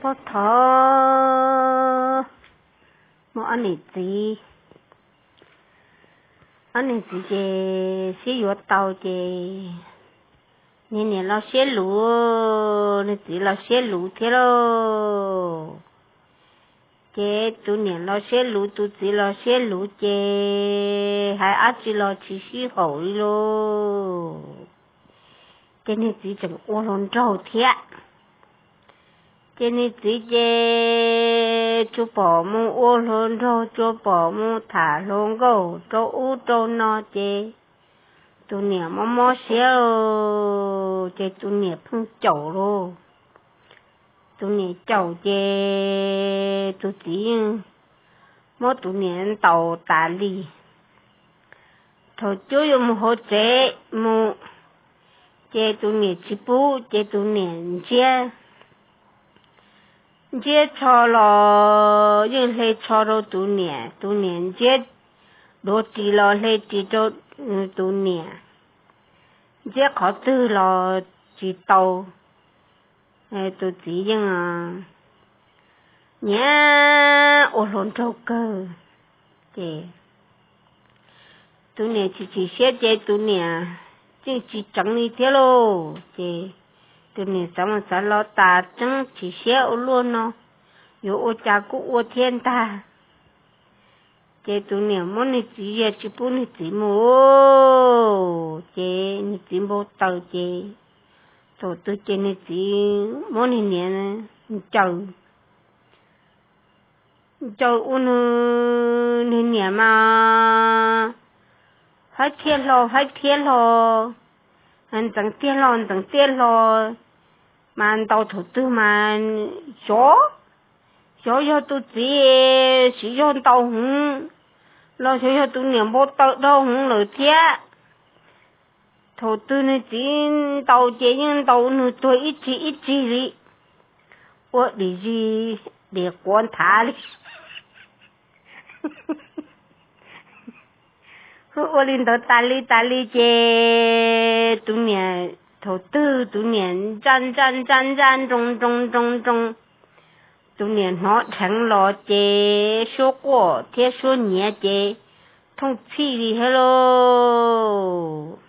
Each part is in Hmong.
Puag thaum ub muaj ob niam txiv, ob niam txiv ces sib yuav tau ces nws niam los siab luv, nws txiv los siab luv thiab lauj. Ces tus niam los siab luv, tus txiv los siab luv ces hais dab tsi los tsis sib haum li lauj. Ces nws txiv tseem ua hluas nraug thiab. Ces nws txiv ces tsuas pom mus ua hluas nraug, tsuas pom mus tham hluas nkauj rau ub rau no ces tus niam mob mob siab, ces tus niam pheej caum lauj. Tus niam caum ces tus txiv yeej muab tus niam ntaus tas li. Thaum cub yuav mus hauv tsev mus, ces tus niam tsis pub, ces tus niam ntsiab, ntsiab tsho los yeej hle tsho rau tus niam, tus niam ntsiab duav ris los hle ris rau tus niam, ntsiab qhov twg los tsis tau. Tus txiv yeej nyiam ua hluas nraug kawg. Ces tus niam tsis chim siab ces tus niam yeej tsis tseev li thiab lauj. Ces tus niam xav mus xav los tas tseeb chim siab ua luaj no, yuav ua cas kuj ua thiab ntag. Ces tus niam muab nws txiv yag tsis pub nws txiv mus, ces nws txiv npau taws ces thaum twg ces nws txiv muab nws niam ncaws, ncaws ua nws, nws niam mas faib thiab hlo, faib thiab hlo, ntxeev tiag hlo, ntxeev tiag hlo, mas ntaus thaum twg mas xyov, xyov yog tus txiv siv zog ntau heev los xyov yog tus niam npau taws dhau heev lawm thiab. Thaum twg nws txiv ntaus ces yeej ntaus nws tuag ib tsig ib tsig li, ua dim zis dim quav nthav li. Hu ua li ntawd tas li tas li ces tus niam, thaum twg tus niam ntsaj ntsaj ntsaj ntsaj nroo nroo nroo nroo, tus niam hnov dheev los ces suab quaj thiab suab nyiav ces thooj txhij li thiab lauj.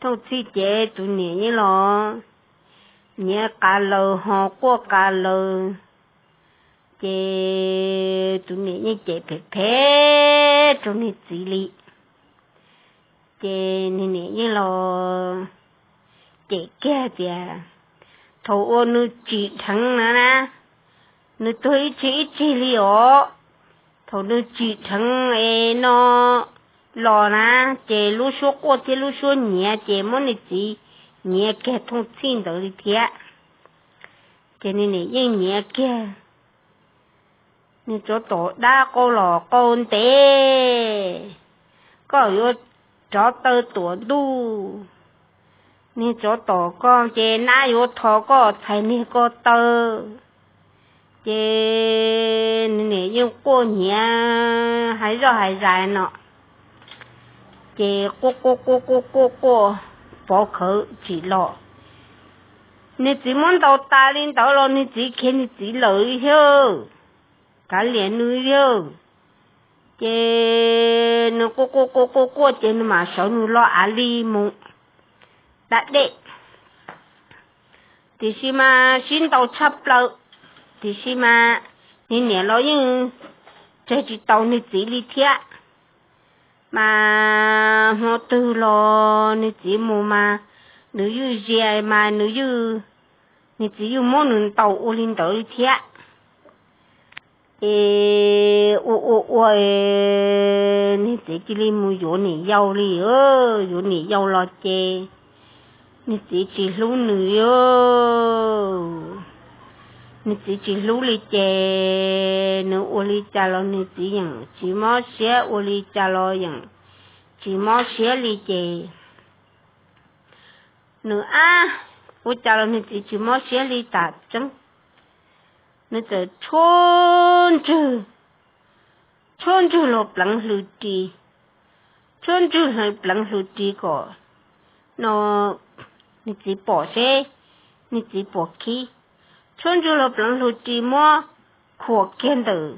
Thooj txhij ces tus niam yeej los nyiav qas laws ho quaj qas laws, ces tus niam yeej cem phem phem rau nws txiv li. Ces nws niam yeej los cem kiag tias, thaum uas nws tsim dheev na na, nws tuag ib tsig ib tsig li os. Thaum nws tsim dheev es no los na, ces lub suab quaj thiab lub suab nyiav ces muab nws txiv nyiav kiag thooj txhij ntawd li thiab. Ces nws niam yeej nyiav kiag, nws tsov tom dab qau los qau ntev, koj yuav rov taw tuam ntuj, niag tsov tom koj ces nab yuav thov koj txhais niag ko taw. Ces nws niam yeej quaj nyiav hais zoj hais zais no, ces quaj quaj quaj quaj quaj quaj pov khawv tsim los. Nws txiv muab ntaus tas li ntawd los nws txiv khiav nws txiv lawm thiab, kav liam nws thiab. Ces nws quaj quaj quaj quaj quaj ces nws mam sawv nws lo av li mus da dej. Tiam sis mas sib ntaus tshaj plaws, tiam sis mas nws niam los yeej tseg tsis tau nws txiv li thiab. Mas hmo twg los nws txiv mus mas nws yeej zia mas nws yeej, nws txiv yeej muab nws ntaus ua li ntawd li thiab. Ces ua ua ua, nws txiv cia li mus yuav niam yau li. Yuav niam yau los ces nws txiv tsis hlub nws li. Nws txiv tsis hlub li ces nws ua li cas los nws txiv yeej tsis mob siab, ua li cas los yeej tsis mob siab li ces nws ab, ua cas los nws txiv tsis mob siab li tam tseeb. Nws txawm tshuab ntswg, tshuab ntswg los pleev hlwm ris, tshuab ntswg pleev hlwm ris kom no nws txiv pom seb nws txiv puas khib. tshuab ntsuag los pleev hlo ris muab khuam kiag ntawm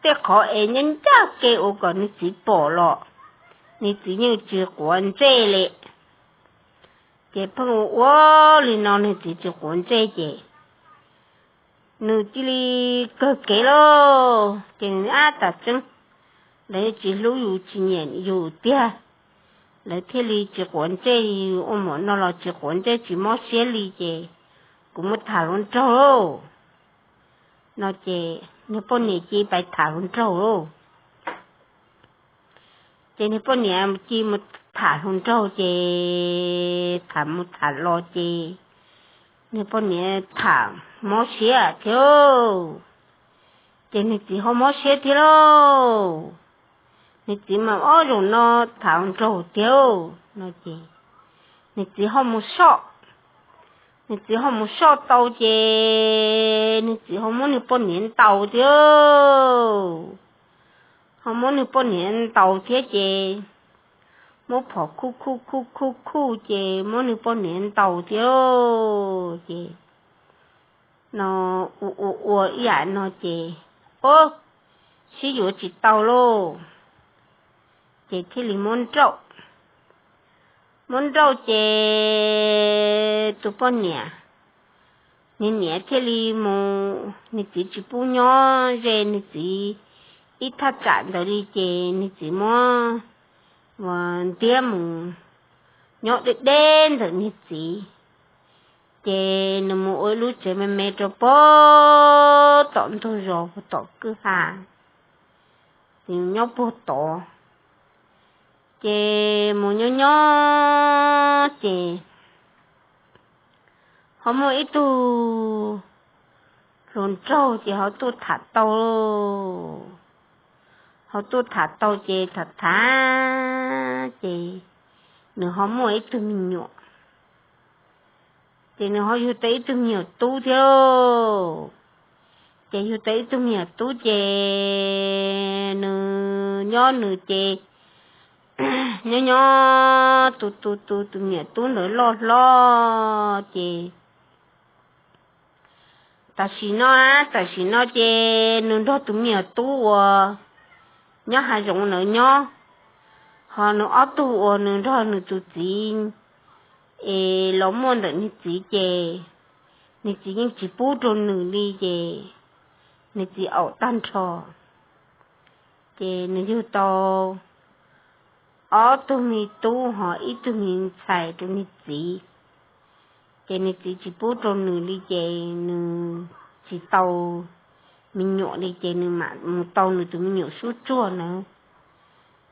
tej qhov es ncaj ncaj ke ua kom nws txiv pom los nws txiv yeej tsis quav ntsej li. Ces pheej ua ua li no nws txiv tsis quav ntsej ces nws cia li kawg kev lauj. Ces nws ab tas tseeb, lawv tsis hlub yus tsis nyiam yus tiag, lawv thiaj li tsis quav ntsej, ua npaum no los tsis quav ntsej tsis mob siab li ces kuv mus tham hluas nraug lauj. No ces niag poj niam cia li pais tham hluas nraug lauj. Ces niag poj niam cia li mus tham hluas nraug ces tham mus tham los ces niag poj niam tham mob siab thiab. Ces nws txiv ho mob siab thiab lauj. Nws txiv mas ob zaug no tham hluas nraug thiab no ces nws txiv ho mus soj. Nws txiv ho mus soj tau ces nws txiv ho muab nws poj niam ntaus thiab. Ho muab nws poj niam ntaus thiab ces muab phom khuj khuj khuj khuj khuj ces muab nws poj niam ntaus thiab. Ces no ua ua ua ib yam no ces, o, sib yuav tsis tau lauj. Ces thiaj li muab nrauj. Muab nrauj ces tus poj niam, nws niam thiaj li mus, nws txiv tsis pub nyob ze nws txiv ib thaj tsam ntawd li ces nws txiv muab ntiab mus nyob deb deb ntawm nws txiv. Ces nws mus ua ib lub tsev me me rau puag tom ntug zos puag tom kwj ha, nyob puag tod. Ces mus nyob nyob ces ho muaj ib tug hluas nraug ces ho tuaj tham tau, ho tuaj tham tau ces tham tham ces nws ho muaj ib tug me nyuam. Ces nws ho yug tau ib tug me nyuam tub thiab. Ces yug tau ib tug me nyuam tub ces nws nyob nws ces nyob nyob tus tus tus tus me nyuam tub ntawd loj hlob ces tam sim no, tam sim no ces nws nrog tus me nyuam tub uas nyob hav zoov ntawd nyob, ho nws ob tug uas nws nrog nws tus txiv es los muaj ntawm nws txiv ces nws txiv yeej tsis pub rau nws li ces nws txiv aum tag nrho. Ces nws yug tau ob tug me tub ho ib tug me ntxhais rau nws txiv. Ces nws txiv tsis pub rau nws li ces nws tsis tau me nyuam li ces nws mam mus tau nws tus me nyuam sub tsuag na.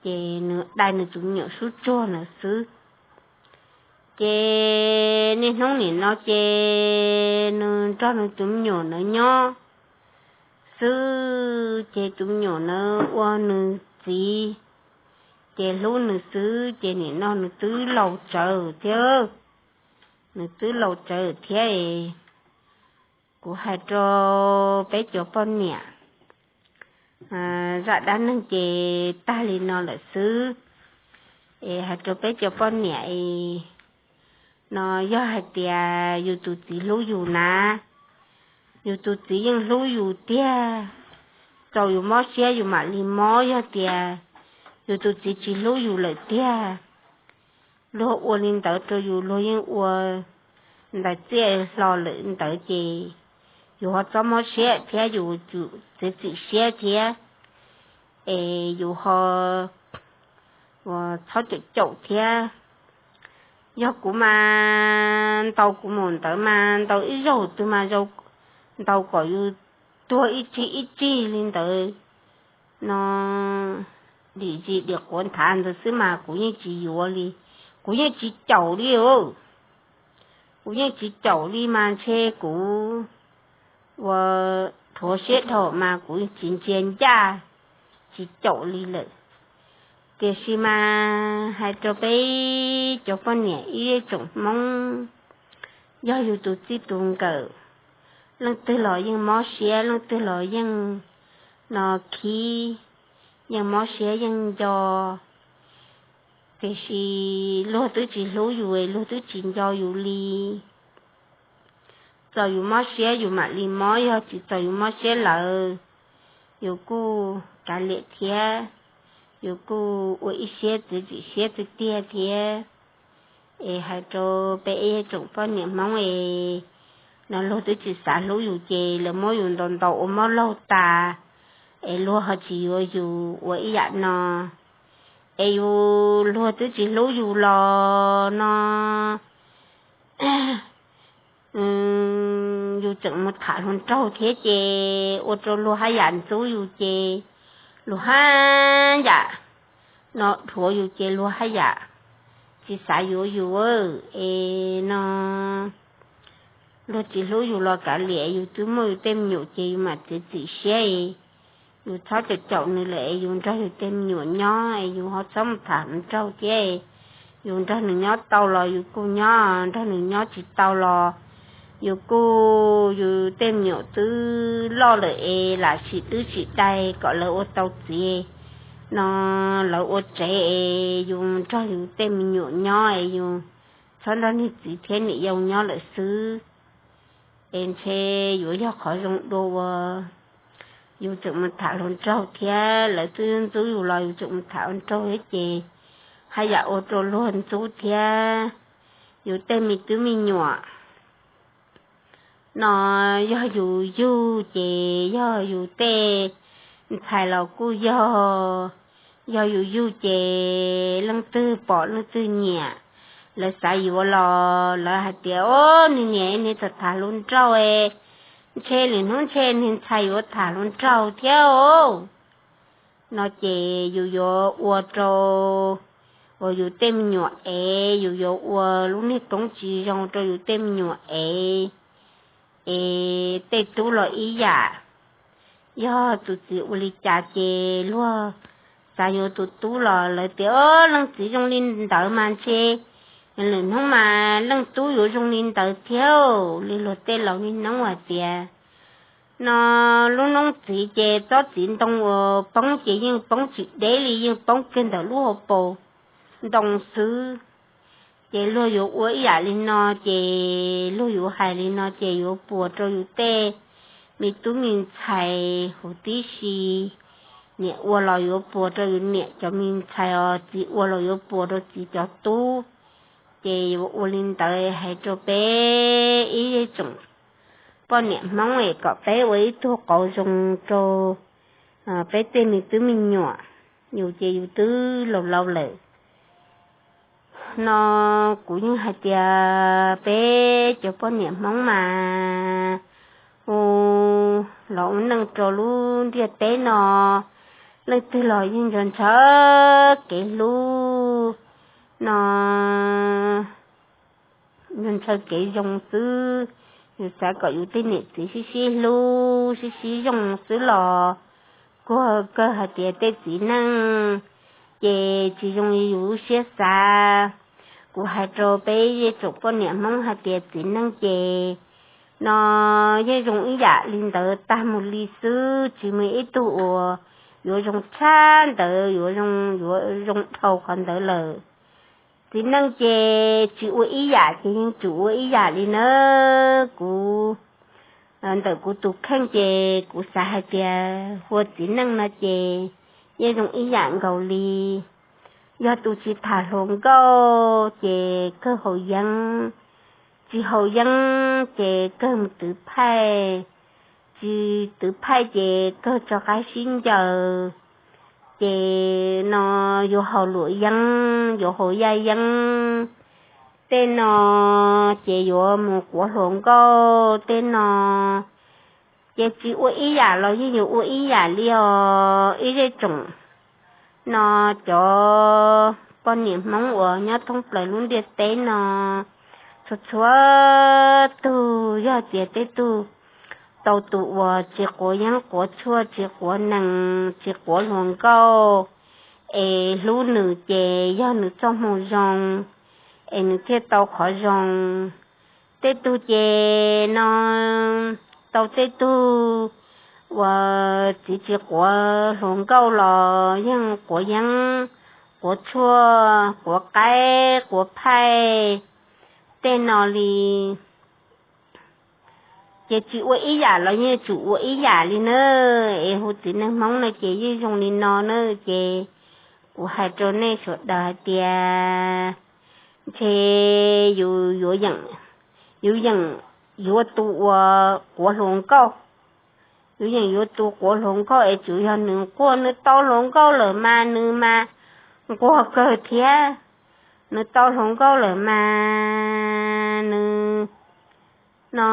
Ces nws dai nws tus me nyuam sub tsuag na xwb. Ces niaj hnub nim no ces nws nrog nws tus me nyuam ntawd nyob xwb, ces tus me nyuam ntawd ua nws txiv, ces hlub nws xwb, ces nim no nws twb laus tsawv thiab. Nws twb laus tsawv thiab es kuv hais rau peb cov poj niam, zaj dab neeg ces tag li no lawm xwb. Es hais rau peb cov poj niam no, yog hais tias yus tus txiv hlub yus na, yus tus txiv yeej hlub yus tiag, txaus yus mob siab yus mam li mob. Yog tias yus tus txiv tsis hlub yus lawm tiag, luag ua li ntawd rau yus, luag yeej ua ntawm txiaj hlo lawm ntawd ces yus ho txhob mob siab thiab yus txiav txim siab thiab, es yus ho ua txhob caum caum thiab. Yog kuv mas ntaus kuv mus ntawd mas ntaus ib zaug twg mas ntaus kom yus tuag ib tsig ib tsig li ntawd no, dim zis dim quav nthav ntawd xwb mas kuv yeej tsis yuav li, kuv yeej tsis caum li. Kuv yeej tsis caum li mas ntshe kuv ua thuav siab dhau mas kuv tsis ntsia ncaj, tsis caum li lawm. Tiam sis mas hais rau peb cov poj niam ib tsoom Hmoob, yog yus tus txij tus nkawm, leej twg los yeej mob siab, leej twg los yeej no khib, yeej mob siab yeej nco. Tiam sis luag twb tsis hlub yus, luag twb tsis nco yus li. txaus yus mob siab yus mam li mob, yog tsis txaus yus mob siab lawm yus kuj kav liam thiab, yus kuj ua ib siab txiav txim siab tiag tiag thiab. Es hais rau peb ib tsoom poj niam Hmoob es, no luag twb tsis xav hlub yus ces lawv muab yus ntaus ntaus ua mob laug tas, es luag ho tsis yuav yus ua ib yam no. Es yus, luag twb tsis hlub yus los no yus tseem mus tham hluas nraug thiab ces ua rau luag haj yam ntxub yus ces luag haj yam no dhuav yus ces luag haj yam tsis xav yuav yus es no luag tsis hlub yus los kav liam, yus twb muaj yus tej me nyuam ces yus mam txiav txim siab, yus txhob caum caum nws lawm es yus nrog yus tej me nyuam nyob es yus ho txhob mus tham hluas nraug thiab. Yus nrog nws nyob tau los yus kuj nyob, nrog nws nyob tsis tau los yus kuj, yus tej me nyuam twb loj lawm es lam sim dwb sim dai kom lawv ua tau txiv no, lawv ua tsev es yus nrog yus tej me nyuam nyob es yus txhob nrog niag txiv thiab niam yau nyob lawm xwb. Es ntshe yuav yog qhov zoo dua uas yus tseem mus tham hluas nraug thiab, lawv twb ntxub yus los yus tseem mus tham hluas nraug thiab ces haj yam ua rau luag ntxub thiab. Yus tej me tub me nyuam no yog yus yug ces yog yus tej ntxhais los kuj yog, yog yus yug ces leej twg pom leej twg nyiam, lawv xav yuav los lawv hais tias, o, niag niam niag tham tham hluas nraug, ntshe lwm hnub ntshe niag ntxhais yuav tham hluas nraug thiab os. No ces yus yuav ua rau uas yus tej me nyuam ev, yus yuav ua lub niag koob tsis zoo rau yus tej me nyuam ev. Es tej tub los ib yam, yog tus txiv ua li cas ces luag xav yuav tus tub los lawv tias, o, leej txiv zoo li ntawd mas ntshe lwm hnub mas leej tub yuav zoo li ntawd thiab. Li luag tej laus niaj hnub hais tias, no lub noob txiv ces tsob txiv ntoo uas poob ces yeej poob tsis deb li, yeej poob kiag ntawm lub hauv paus ntoo xwb. Ces luag yuav ua ib yam li no, ces luag yuav hais li no ces yuav puas rau yus tej me tub me ntxhais huv tib si. Niam ua los yuav puas rau yus niam cov me ntxhais os, txiv ua los yuav puas rau txiv cov tub. Ces yuav ua li ntawd hais rau peb ib tsoom poj niam Hmoob es kom peb ua ib tug qauv zoo rau peb tej me tub me nyuam. Yus ces yus twb laus laus lawm. No kuv yeej hais tias peb cov poj niam Hmoob mas, u, los ua neej rau lub ntiaj teb no, leej twg los yeej ntshaw ntshaw kev hlub no, ntshaw ntshaw kev zoo xwb. Yus xav kom yus tej niam txiv sib sib hlub sib sib zoo xwb los kuj kawg hais tias tej txiv neej ces tsis zoo li yus lub siab xav. Kuv hais rau peb ib tsoom poj niam Hmoob hais tias txiv neej ces no yeej zoo ib yam li ntawd tag mus li xwb, tsis muaj ib tug uas yuav zoo tshaj ntawd, yuav zoo, yuav zoo dhau qhov ntawd lawm. Txiv neej ces tsis ua ib yam ces yeej tsum ua ib yam li nawb. Kuv, ntawm kuv tus kheej ces kuv xav hais tias ua txiv neej no ces yeej zoo ib yam nkaus li. Yog tus tsis tham hluas nkauj ces kawg haus yeeb, tsis haus yeeb ces kawg mus twv phaij, tsis twv phaij ces kawg tso qaib sib ncaws. Ces no yuav haus luam yeeb, yuav haus yaj yeeb, tej no ces yuav mus quav hluas nkauj tej no. Ces tsis ua ib yam los yeej yuav ua ib yam li os ib zej tsoom. No cov poj niam Hmoob uas nyob thoob plaws lub ntiaj teb no, txhua txhua tug yog tias tej tug tau tus uas tsis quav yeeb quav tshuaj, tsis quav nees, tsis quav hluas nkauj, es hlub nws ces yog nws txoj hmoo zoo, es nws thiaj tau qhov zoo. Tej tug ces no tau tej tug uas txiv tsis quav hluas nkauj los yeej quav yeeb, quav tshuaj, quav qaib, quav phaij, tej no li. Ces tsis ua ib yam los yeej tsum ua ib yam li na. Es hu txiv neej Hmoob no ces yeej zoo li no na. Ces kuv hais rau nej sawv daws hais tias ntshe yus, yus yeem yuav tus uas quav hluas nkauj. Yus yeem yuav tus quav hluas nkauj es tsuas yog nws nquag, nws tau hluas nkauj lawm mas nws mas nquag kawg thiab. Nws tau hluas nkauj lawm mas nws no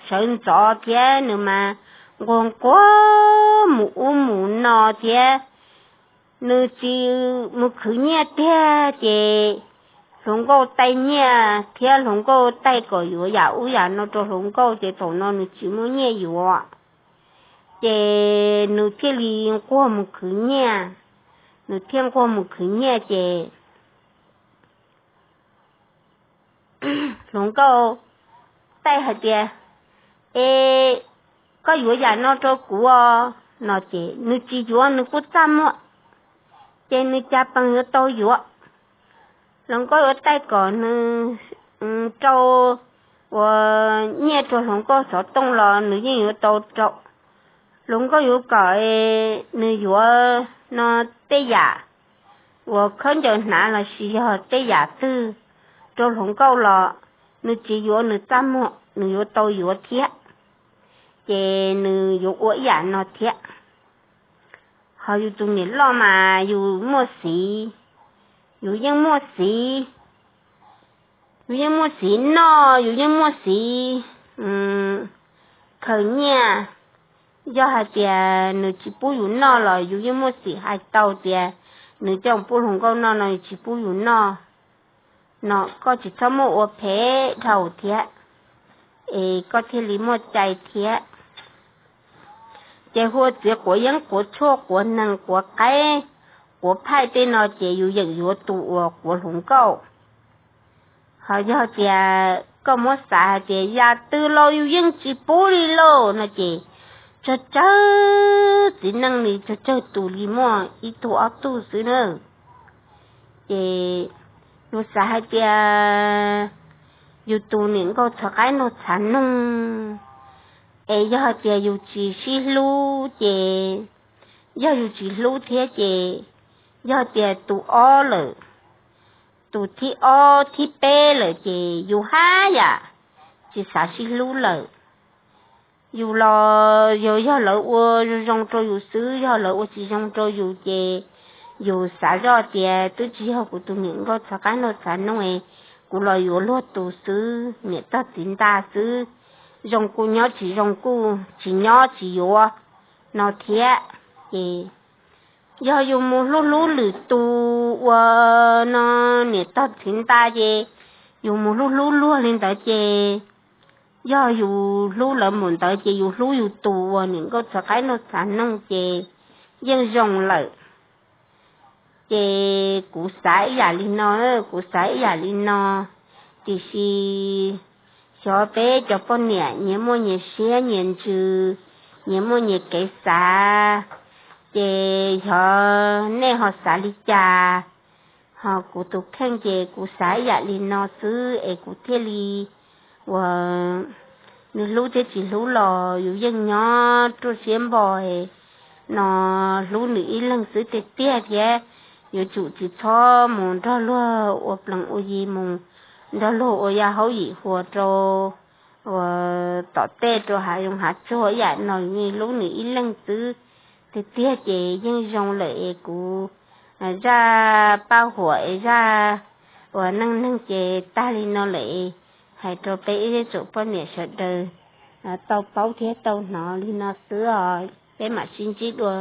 sawv ntxov thiab nws mas nquag nquag mus ub mus no thiab. Nws tsis mus khwv nyiaj tiag ces hluas nkauj taij nyiaj thiab hluas nkauj taij kom yuav yam ub yam no rau hluas nkauj ces thaum no nws tsis muaj nyiaj yuav. Ces nws thiaj li nquag mus khwv nyiaj. Nws thiaj nquag mus khwv nyiaj ces hluas nkauj taij hais tias, Es koj yuav yam no rau kuv no ces nws tsis yuav, nws kuj txaj muag, ces nws cas pees yuav tau yuav. Hluas nkauj yuav taij kom nws rau uas nyiaj rau hluas nkauj xov tooj los nws yeej yuav tau rau. Hluas nkauj yuav kom nws yuav no tej yam uas khaub ncaws hnav lossis yog tej yam twg rau hluas nkauj los nws tsis yuav, nws txaj muag, nws yuav tau yuav thiab. Ces nws yuav ua ib yam no thiab. Ho yus tus niam loj mas yus muaj xiv, yus yeej muaj xiv, yus yeej muaj xiv noj, yus yeej muaj xiv khaws nyiaj. Yog hais tias nws tsis pub yus noj los yus yeej muaj xiv hais tau tias nws coj pub hluas nkauj noj no yus tsis pub yus noj no, koj tsis txhob muaj ua phem dhau thiab, es koj thiaj li muaj cai thiab. Ces hu ua txiv quav yeeb, quav tshuaj, quav nees, quav qaib, quav phaij tej no ces yus yeem yuav tus uas quav hluas nkauj. Ho yog tias koj muab xav hais tias yam twg los yus yeej tsis pub li lauj no ces tsawg tsawg txiv neej li, tsawg tsawg tus li muaj ib tug ob tug xwb na. Ces yus xav hais tias yus tus niam nkauj txhov qaib nraug txhav noog, es yog hais tias yus tsis sib hlub ces, yog yus tsis hlub thiab ces, yog tias tus ob lawm, tus thib ob thib peb lawm ces yus haj yam tsis xav sib hlub lawm. Yus los yog, yog lawv ua zoo zoo rau yus xwb, yog lawv ua tsis zoo rau yus ces yus xav zoj tias twb tsis yog kuv tus niam nkauj txhov qaib nraug txhav noog, kuv los yuav luag tus xwb, niam tog txiv ntag xwb, zoo kuj nyob, tsis zoo kuj tsis nyob tsis yuav no thiab. Ces yog yus mus hlub hlub lwm tus uas no niam tog txiv ntag ces yus mus hlub hlub luag li ntawd ces yog yus hlub lawv mus ntawd ces yus hlub yus tus uas niam nkauj txhov qaib nraug txhav noog ces yeej zoo lawm. Ces kuv xav ib yam li no, kuv xav ib yam li no, tiam sis xyov peb cov poj niam nyias muaj nyias siab nyias ntsws, nyias muaj nyias kev xav, ces xyov nej ho xav li cas. Ho kuv tus kheej ces kuv xav ib yam li no xwb es kuv thiaj li uas nws hlub thiab tsis hlub los yus yeej nyob ruaj siab npo no, hlub nws ib leeg xwb tiag tiag thiab yuav tsum tsis txhob mus nrog luag ua plees ua yi, mus nrog luag ua yaj haub yim huas rau uas tom tej rau hav zoov hav tsuag ib yam no, yus hlub nws ib leeg xwb tiag tiag ces yeej zoo lawm es kuv zaj paj huam es zaj uas neej neeg ces tag li no lawm es hais rau peb ib tsoom poj niam sawv daws tau paub thiab tau hnov li no xwb os. Peb mam sib ntsib dua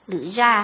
lwm zaj.